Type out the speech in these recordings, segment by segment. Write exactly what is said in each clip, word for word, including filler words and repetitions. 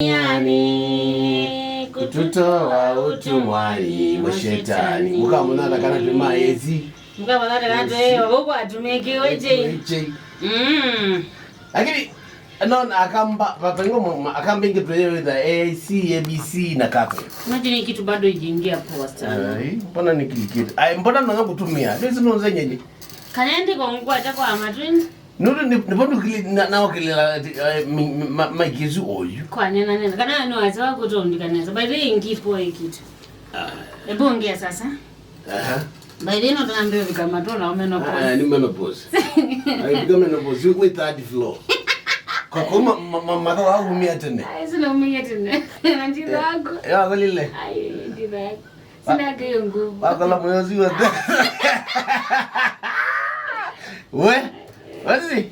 Duniani, kututoa utumwani mwa shetani. Mũkamona ata kana twĩ ma A C? Mũkamona ata kana twĩ, ũguo atumĩkiwe je. Ĩkĩ. Mm. Lakini, no, akamba, papengo, akamba ingi tuye with the A C, A B C na kape. Imagine hii kitu bado ijiingia poa sana. Ai, mbona ni kili kitu? Ai, mbona naona kutumia? Ndio zinu zenye. Kana ndi kwa ngwa kwa matwin. Nũndũ nĩ, nĩvo ndũkili-, na, naokĩlĩla, eh, mi-, mi-, ma-, maiki ĩsu oyu. Kwanena nena. Kana no acha wakutondikaneza. By the way, ingipo ikitu. Ah. Ebu ongea sasa. Aha. By the way, no tunambia vika matona o menopause. Ah, ni menopause. Ai, vika menopause, we, we third floor. Kwa kuma, ma, ma, matho waumia tene. Ai, sina umia tene. Na ndithako. Eh, ya, kolile. Ai, ndithako. Sina ngeyo nguvu. Wakola moyo ziwa. We? What's it?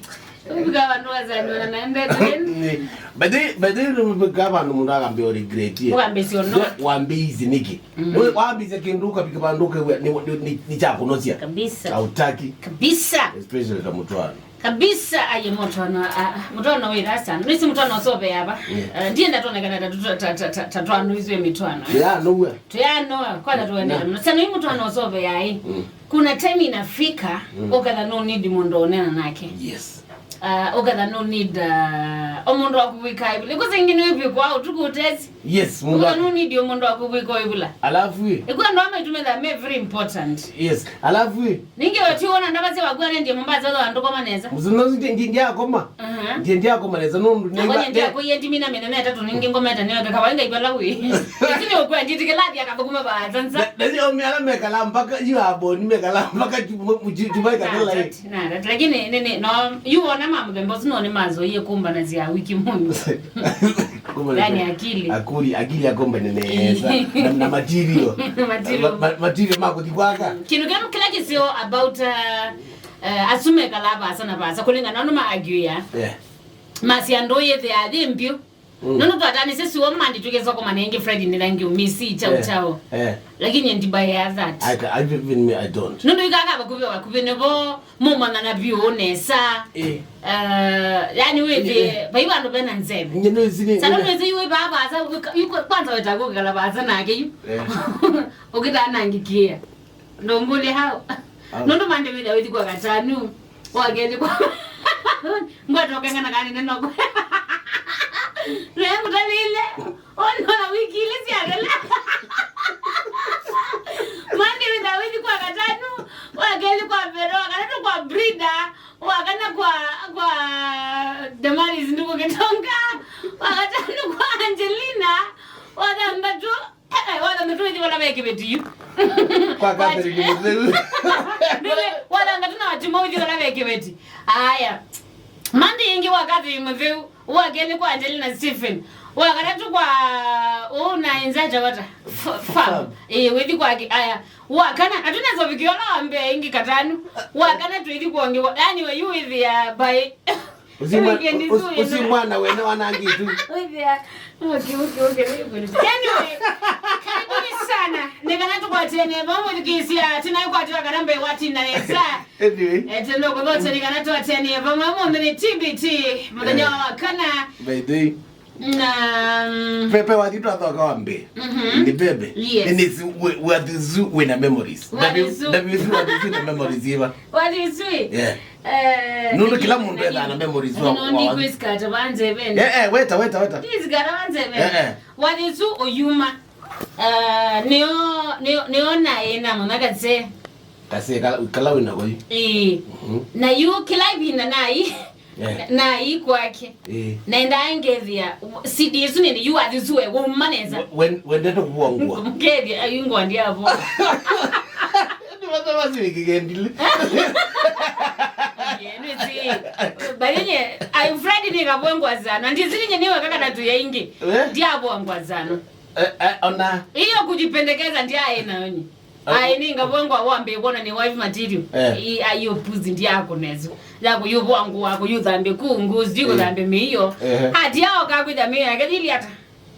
Ubika vandu wazani wana naende tena. Ni, by the, by the, nubika vandu mundu akambia regret ye. Ukambe sio no. Wambe hizi niki. Mm. Wewe wambe hizi kindu ukabika vandu ke ni, ni, ni, ni cha kunosia. Kabisa. Hautaki. Kabisa. Especially ta mutwano. Kabisa, aye mutwano, ah, mutwano wĩ rasta. Nisi mutwano sove ava. Yeah. Eh, ndienda tuonekana ta, ta, ta, ta, ta, twano izwe mitwano, eh. Yeah, no we. Tuyano, kwanza tuendelee. Na. Sana hii mutwano sove yaĩ. Mm. Kuna time inafika, mm, ukatha no need mundu unena nake. Yes. Ah, ukatha no need, ah, o mundu wa kuwika ivula. Ikuzi ingine ivi kwa utuku utesi. Yes, mundu. Ukatha no need o mundu wa kuwika ivula. Alafu. Ikuwa ndo ama itumetha me very important. Yes. Alafu. Ningi wationa ndavasya waku arendie Mombasa, otho andũ koma nesa. Mũthenya ũcio ndi-, ndi-, ndiakoma. Aha. Ndi-, ndiakoma nesa, nũndũ nĩ. Akonya ndiakoie ndimi na mĩnene ĩtatũ, ningi ngomete nĩyo, kawaida ipala wĩ. Ĩsu nĩ ũkwenditi kĩlathi akathũkũma vaasa nza. Na, na sio mĩala mekala mpaka, yu aboni mekala mpaka ju-, mu-, ju-, juma ikatela. Na, that, na, that, lakini, nĩ, nĩ, no, yu ona ma mũthemba ũsu no nĩ mazoie kũmbanasya wiki mũno. Kũmbanasya. Yani akili. Akuli, akili akombanene nesa. Na, na material. Material. Ma-, ma-, material ma kũthi kwaka. Kĩndũ kĩu kĩla kĩseo about, uh, eh, asu mekalaa vaasa na vaasa, kũlingana na ma argue ya. Yeah. Masi andũ yĩthĩa yĩ mbyu. Mm. Nũndũ twatanisye suo mandi tukĩsokomana ĩngĩ Friday nĩ thank you, Miss Chao Chao. Yeah. Lakini ndi by that. I ca-, I, even me, I don't. Nũndũ ikaka vakuvĩ vakuvĩ nĩvo mumanyana vyũ nesa. Eh. Eh, yani wĩthĩ, eh, vai vandũ vena nzeve. Nye nĩwĩsĩ nĩ, sana nĩ, nĩwĩsĩ yu vaa vaasa, yu kwanza weta kũkala vaasa nake yu. Eh. Ũkĩtanangĩkĩa. Ndũngũlye hau. Hau. Nũndũ mande wĩthĩa wĩthi kwa katanu. Wakeli kwa. Ngwatoka ngana kani neno kwa. Naye mũtalile. Ona wiki ile siagela. Mande wĩthĩa wĩthi kwa katanu. Wakeli kwa Vero, wakatatu kwa Brida, wakana kwa, kwa Damaris ndugu Kitonga, wakatanu kwa Angelina, wakambatu. Eh, eh, wathanthatu wĩthi vala ve kĩveti yu. Kwa Catherine Mũtheu. Ndĩle, wathanthatu na watimũ wĩthi vala ve kĩveti. Aya. Mandi ĩngĩ wa Catherine Mũtheu, wa kelĩ kwa Angelina Stephen, wa katatũ kwa, ũ na Enzaja wata. F-, Fam. Fam. Eh, wĩthi kwake. Aya. Wa kana, atuneza vikiola wa mbee ĩngĩ katanu. Wa kana twĩthi kwongewa. Yani we yu wĩthĩa by Usi mwa-, weekend us-, isu usi ino. Mwana wene wanangitu. Wĩthĩa. Okay, okay, okay, okay. Anyway, karibuni sana. Nĩ kana tũkwatene vamwe thikisia, tinakwatiwa kana mbee watina nesa. Anyway. Eh, tendo kũthotene kana twatene vamwe mũthenya T B T, mũthenya wa kana. By the way. Na, mm, Pepe wathi twathoka wa mbee. Mhm. Ni Pepe. Yes. Ni si we, wathi su wina memories. Wathi su. W, W su wathi su na memories iva. Wathi su. Yeah. Eh, nũndũ kĩla mũndũ ethaa na memories wa, no, wa, nĩkwĩsikata vanze vene. Eh, eh, weta, weta, weta. Ndĩsikata vanze vene. Eh, eh. Wathi su ũyuma. Eh, nĩo, nĩo, nĩo naĩ na mũna katse. Katse kala, kala wĩna koi. Ĩĩ. Mhm. Na yu kĩla ĩvinda naĩ, eh, naĩ kwake. Ĩĩ. Naendaa ngethĩa, C D isu nini, yu wathi su we, wauma nesa. We-, wen-, wendete kũvua ngũa. Ngethĩa, ayu ngwa ndiavo. Nĩ vata vasi wĩkĩgendile. Nĩsĩ, balinye, ai, Fred nĩ kavwengwa sana. Ndisilinye niwe kaka na tuya ingi. Eh? Ndiavwengwa sana. Eh, eh, ona. Hiyo kujipendekeza ndiye aina yonyi. Ah. Ai, nĩ ngavwengwa wambe kuona ni wife material. Eh. I, ayo puzi ndiye ako nezo. Yako yo vwangu wako yo thambe kungu, ziko thambe miyo. Eh. Ati yao kakwitha miyo yake thili ata.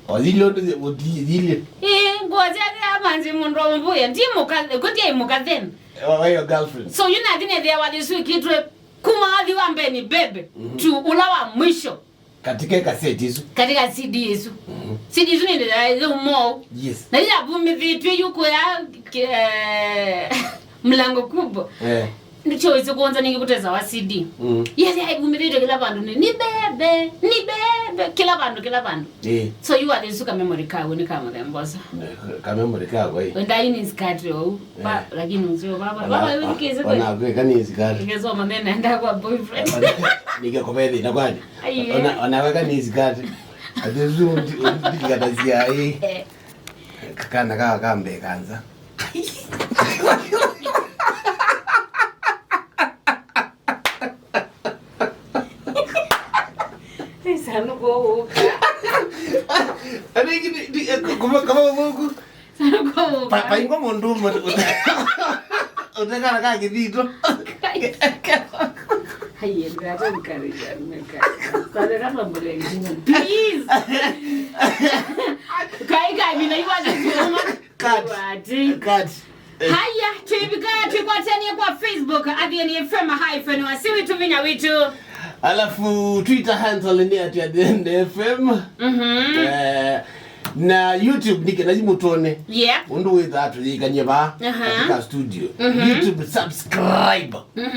Othile ũndũ ũthile. Ĩĩ, nguo syake amanzi mũndũ ũmbuya. Ndi mũka, kuti ai mũka then. Wa, wa your girlfriend. So, yu nathi nethĩa wathi ũsu ikitwe kuma wathi wa mbeni, baby, mhm, to ũla wa mwisho. Katika kaseti isu. Katika C D isu. Mhm. C D isu nĩ ndio mou. Yes. Na ila vumithitwe yuko ya, eh, mlango kubwa. Eh. Nĩkyo ĩsĩ kwonza nĩngĩ kũtesa wa C D. Mm. Yes, aivumĩlĩte kĩla vandũ nĩ, "Nibebe, nibebe," kĩla vandũ, kĩla vandũ. Eh. So you are the suka memory kawe nĩ kama thembosa. Ka memory kawe. Wenda ini skati ou. Ba, eh, lakini usio baba. Ona, baba, wewe kese ona kweli. Kweka ni skati. Ngesoma nene enda kwa boyfriend. Ona, nike kubedi na kwani. Aiye. Ona, ona weka ni skati. Ati uzu ndi kata sia hii. Eh. Kakana kawa kambe kanza. Sanduku ũka. Arĩngĩ, kama ũthũku. Sanduku ũka. Paingwa mũndũ ũmwe ũtekana ka kĩthito. Aiye, ndĩrate encourage arũme ka. Kwanza kama mbele. Please. Kai kai mina iwa. Cut. Cut. Eh. Haya, twĩvika, twĩkwatanie kwa Facebook, Athiani F M hyphen wasi witũ vinya witũ. Alafu Twitter handle nĩ at Athiani F M. Mhm. Eh, na YouTube nĩ kana mũtwone. Yeah. Ũndũ wĩthaa tũyĩkanie vaa, aha, katika studio. Mhm. YouTube subscribe. Mhm.